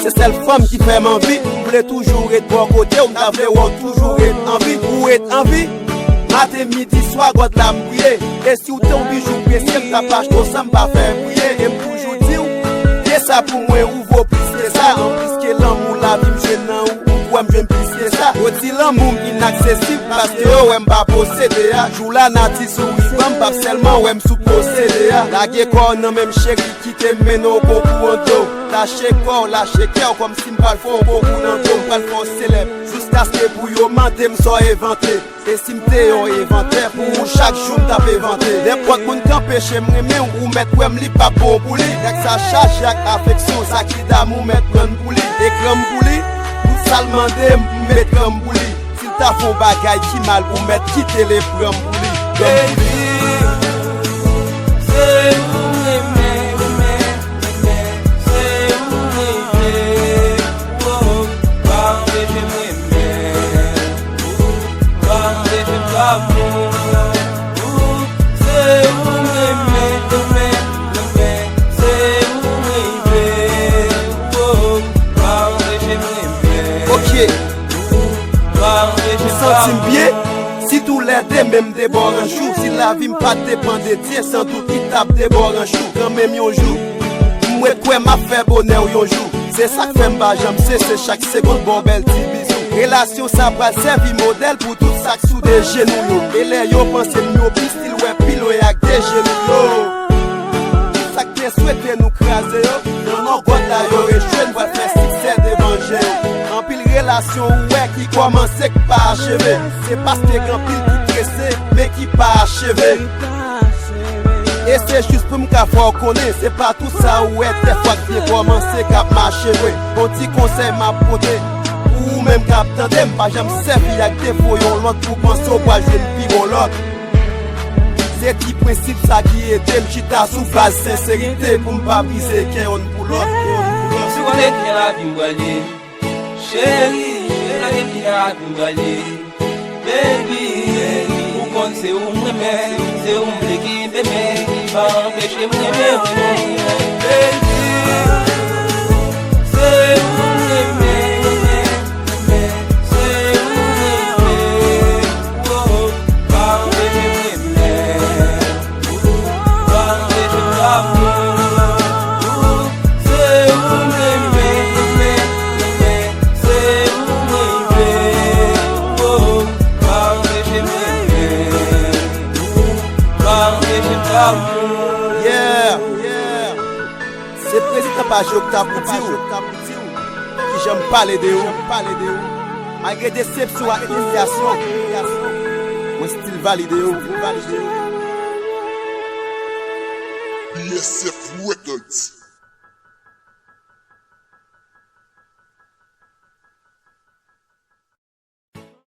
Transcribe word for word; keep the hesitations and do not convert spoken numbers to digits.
Se sèl fanm ki fè m anvi. M vle toujou ret bò kote w, m ta vle wè w toujou ret anvi. Ou ret anvi. Maten, midi, swa, God la m priye. E si w te yon bijou presye, m t ap achte w san m pa fè priye. E m toujou di w, ke sa pou mwen, ou vo plis ke sa. Anplis ke lanmou lavi m jwenn nan ou, ou kwè m jwenn plis ke sa. Yo di lanmou m inaksesib, paske yo wè m pa posede a. Jou la nati souri ban m, p ap sèlman wè m sou posede a. Lage kò w nan men m cheri, kite m mennen w konkou an do. Lache kò w, lache kè w, kòmsi m pral fè w konkou nan do. M pral fè w selèb, jiskaske pou yo mande m sa w envante. E si m te yon envantè, pou ou chak jou m t ap envante. Nenpòt moun k anpeche m renmen w, ou mèt kwè m li p ap bon pou li. Nèg sa chaje ak afeksyon, sa ki damou mèt pran m pou li. E kran m pou li, tout sa l mande m, m met kran m pou li. Si l ta fè yon bagay ki mal, ou mèt kite l e pran m pou li. Pran m pou li. Baby, se ou m renmen, renmen, renmen, se ou m renmen. Oh, pa anpeche m renmen. Pa anpeche m damou. Se ou m renmen, renmen, renmen. Se ou m renmen. Oh, pa anpeche m renmen. Ok. Pa anpeche m damou. M santi m byen. Si toulède men m te bò ranch ou, si lavi m pa t depann de Dye, sandout li t ap debò ranch ou. Kanmenm yon jou, m ret kwè m ap fè bonè w yon jou. Se sa k fè m pa janm sese chak segonn ba w bèl ti bizou. Relasyon sa pral sèvi modèl pou tout sa k sou de jenou yo. E lè yo panse m yo pi stil wè pi lwen ak de jenou yo. Tout sa k te swete nou kraze yo, nan non God la yo echwe, n pral fè siksè devan je yo. Anpil relasyon ou wè ki kòmanse k pa acheve. Se paske gen anpil ki prese, men ki pa acheve. E se jis pou m ka fè w konnen, se pa tout sa ou wè dèfwa k byen kòmanse k ap mache vre. Bon ti konsèy m ap pote, pou ou menm k ap tande m, pa janm sèvi ak defo yon lòt pou panse w pral jwenn pi bon lòt. Se ti prensip sa ki ede m chita sou baz senserite pou m pa brize kè yonn pou lòt. Si w konnen ki jan lavi m pral ye, cheri, si w konnen ki jan lavi m pral ye, baby, ou konn se ou m renmen, se ou m vle kenbe men, pa anpeche m renmen w non, baby. Se ou m renmen, renmen, se ou m renmen. Oh, pa anpeche m renmen. Pa anpeche m damou. Se ou m renmen, renmen, renmen. Se ou m renmen. Oh, pa anpeche m renmen. Pa anpeche m damou. Yeah, yeah. Se prezidan Pajot k ta pou di w kijan m pale de ou. Malgre desepsyon ak imilyasyon, mwen still valide ou. B S F Records.